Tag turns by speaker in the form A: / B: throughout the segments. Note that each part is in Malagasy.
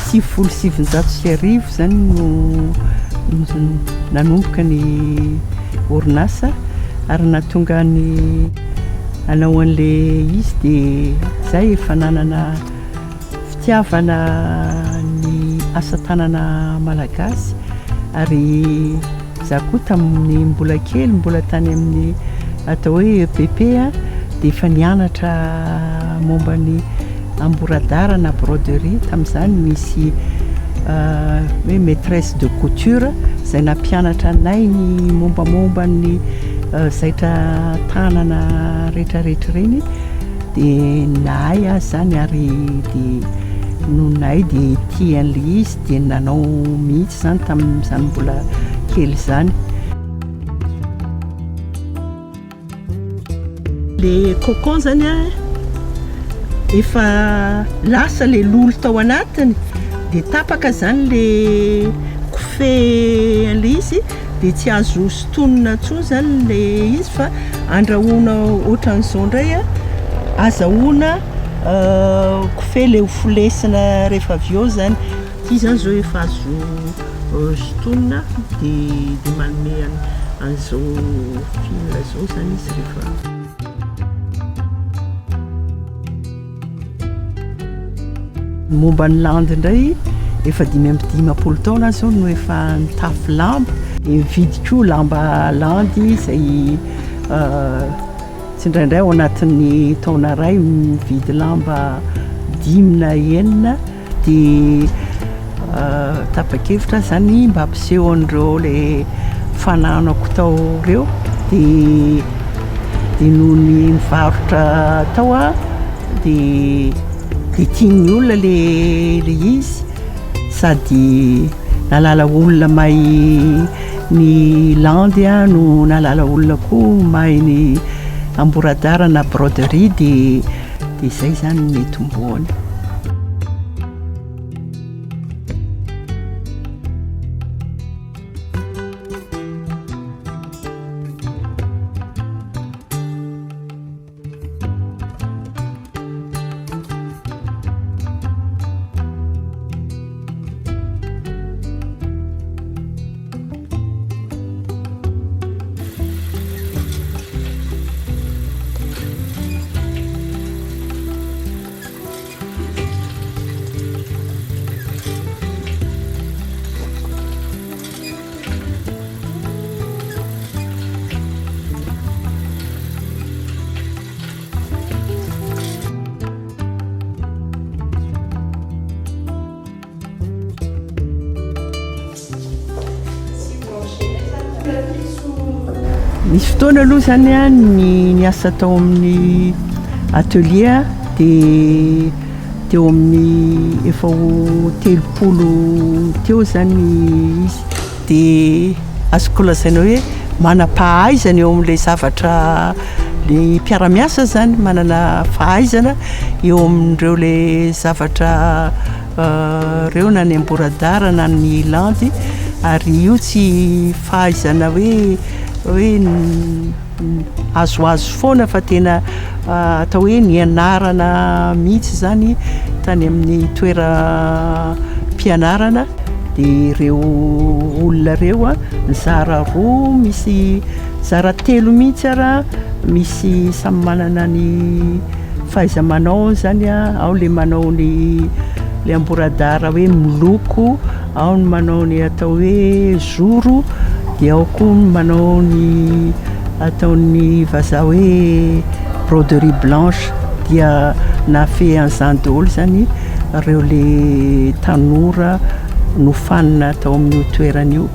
A: 1990 izany no nanomboka ny orinasa ary nahatonga ny hanao an'ilay izy dia izaho efa nanana fitiavana ny asa tanana malagasy ary izaho koa tamin'ny mbola kely mbola tany amin'ny atao hoe EPP dia efa nianatra momba ny amboradara na broderie tamin'izany nisy hoe maitresse de couture izay nampianatra anay ny mombamomba ny zaitra tanana rehetrarehetra ireny dia nahay aho izany ary dia nony nahay dia tia an'ilay izy dia nanao mihitsy izany tamin'izany mbola kely izany. Le cocon zany a efa lasa le lolo tao anatiny dia tapaka zany le kofehy an'le izy dia tsy azo sintonina intsony zany le izy fa andrahoina ohatran'izao indray a azahoana kofehy le ho folesina rehefa avy eo zany. Ity zany zao efa azo sintonina dia dia manome an'izao fil izao zany izy rehefa. Momba ny landy indray, efa 55 taona aho izao no efa nitafy lamba. Dia mividy koa lamba landy izay tsindraindray ao anatin'ny taona iray mividy lamba dimy na enina. Dia tapa-kevitra aho izany mba hampiseho an'ireo ilay fananako tao ireo, dia dia noho ny nivarotra tao aho dia dia tian'ny olona ilay ilay izy sady nahalala olona mahay ny landy aho no nahalala olona koa mahay ny amboradara na broderie dia Dia izay izany no nitomboany. Nisy fotoana aloha izany an, ny niasa tao amin'ny atelier dia teo amin'ny efa ho 30 teo izany izy. Dia azoko lazaina hoe manam-pahaizana eo amin'ilay zavatra ilay mpiara-miasa izany, manana fahaizana eo amin'ireo ilay zavatra ireo na ny amboradara na ny landy ary io tsy fahaizana hoe hoe azoazo foana fa tena atao hoe nianarana mihitsy izany tany amin'ny toeram-pianarana dia ireo olona ireo a mizara roa misy mizara telo mihitsy ara misy samy manana ny fahaiza-manao izany a, ao le manao ny le amboradara hoe miloko, ao ny manao ny atao hoe zoro, dia ao koa ny manao ny ataon'ny vazaha hoe broderie blanche, dia nahafehy an'izany daholo izany ireo le tanora nofanina tao amin'io toerana io.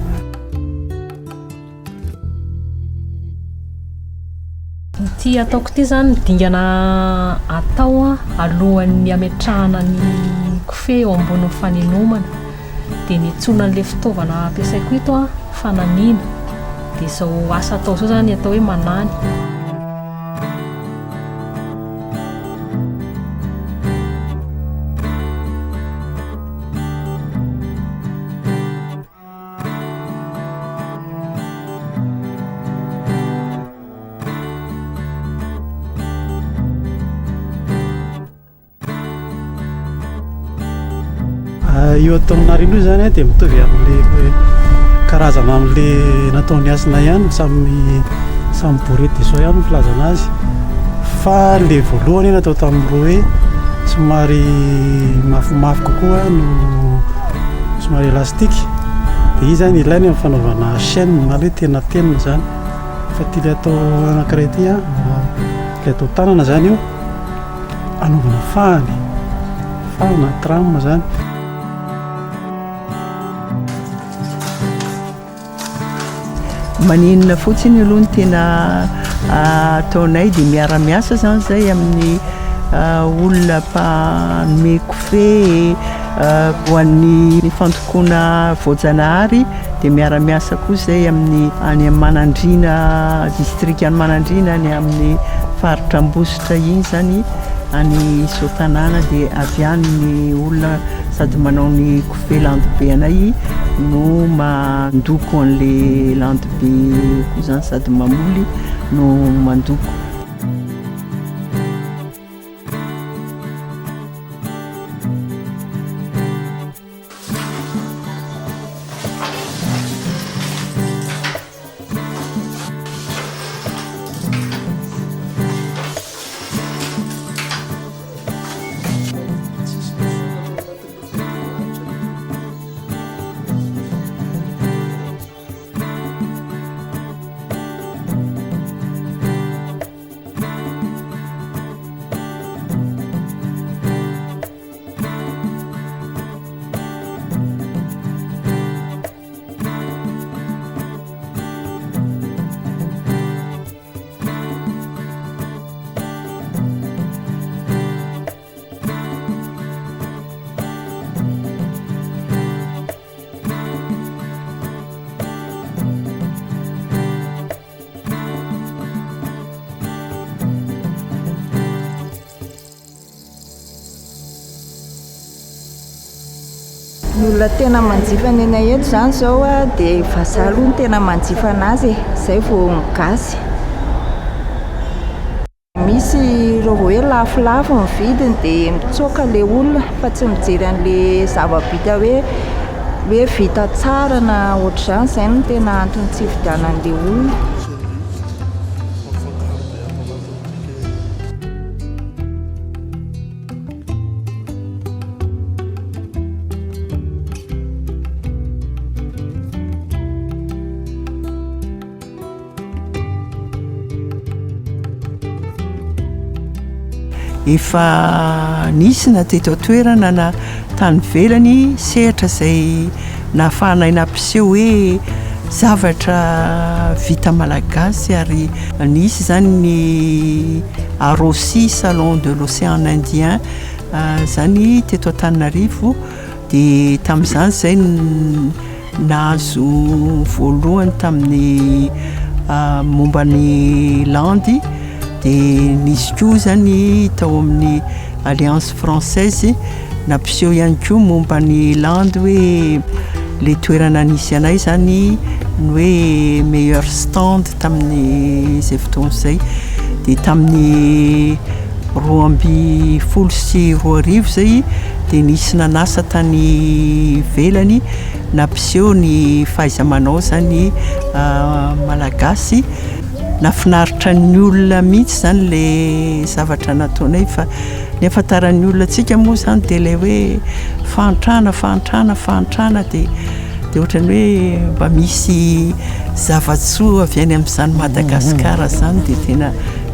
B: Ity ataoko ity izany ny dingana atao alohan'ny hametrahana ny kofehy eo ambonin'ny fanenomana. Dia ny antsoina an'ilay fitaovana ampiasaiko ito fananiana. Dia izao asa atao izao izany atao hoe manany.
C: Io ataon'i Narino io izany dia mitovy amin'ilay karazana amin'ilay nataon'i Hasina ihany, samy samy bourrée de soie ihany ny filazana azy. Fa ilay voalohany natao tamin'ny roe somary mafimafy kokoa no somary élastique. Dia izy izany ilaina amin'ny fanaovana chaîne na hoe tenatenina izany. Fa ity ilay atao anankiray ity an, ilay atao tanana izany io, anaovana fahany, fahana trame izany.
A: Maninona fotsiny aloha no tena ataonay dia miara-miasa izany izay amin'ny olona mpanome kofehy ho an'ny fandokoana voajanahary dia miara-miasa koa izay amin'ny any Manandriana, distrikan'i Manandriana any amin'ny faritra Ambositra iny izany any Soatanàna dia avy any ny olona sady manao ny kofehy landibe anay no mandoko an'ilay landibe koa izany sady mamoly no mandoko.
D: Ny olona tena manjifa ny anay eto izany izao dia vazaha aloha no tena manjifa an'azy e, izay vao ny gasy. Misy ireo vao hoe lafolafo ny vidiny dia mitsoaka ilay olona fa tsy mijery an'ilay zava-bita hoe hoe vita tsara na ohatr'izany, izay no tena antony tsy hividianan'ilay olona.
A: Efa nisy na teto an-toerana na tany ivelany sehatra izay nahafahanay nampiseho hoe zavatra vita malagasy ary nisy izany ny Arosy salon de l'océan Indien izany teto Antananarivo dia tamin'izany izay Nahazo voalohany tamin'ny momba ny landy dia nisy koa izany tao amin'ny alliance française nampiseho ihany koa momba ny landy hoe ilay toerana nisy anay izany ny hoe meilleur stand tamin'izay fotoana izay dia tamin'ny 2012 izay dia nisy nanasa tany ivelany Nampiseho ny fahaiza-manao izany Malagasy. Nahafinaritra ny olona mihitsy izany ilay zavatra nataonay fa ny ahafantaran'ny olona antsika moa izany dia ilay hoe fahantrana, fahantrana, fahantrana dia dia ohatran'ny hoe mba misy zava-tsoa avy any amin'izany Madagasikara izany dia tena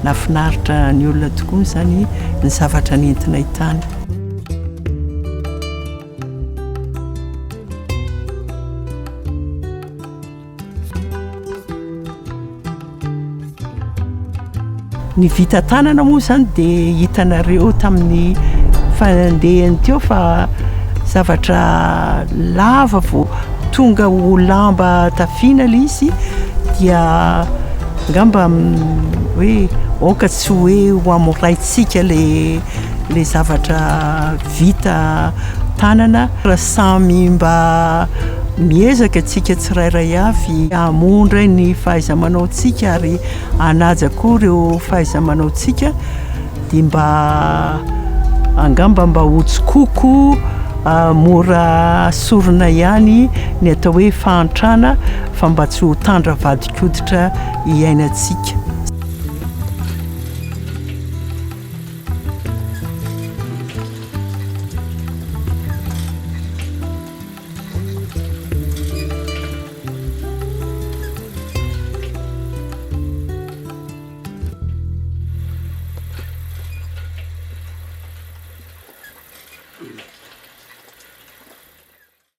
A: nahafinaritra ny olona tokoa izany ny zavatra nentinay tany. Ny vita tanana moa izany dia hitanareo tamin'ny fandehany teo fa zavatra lava vao tonga ho lamba tafiana ilay izy dia angamba hoe aoka tsy hoe ho hamoraintsika ilay ilay zavatra vita tanana raha samy mba miezaka antsika tsirairay avy hamondra ny fahaiza-manaontsika ary hanaja koa ireo fahaiza-manaontsika dia mba angamba mba ho tsikoko. Mora sorona ihany ny atao hoe fahantrana fa mba tsy ho tandra vadin-koditra iainantsika.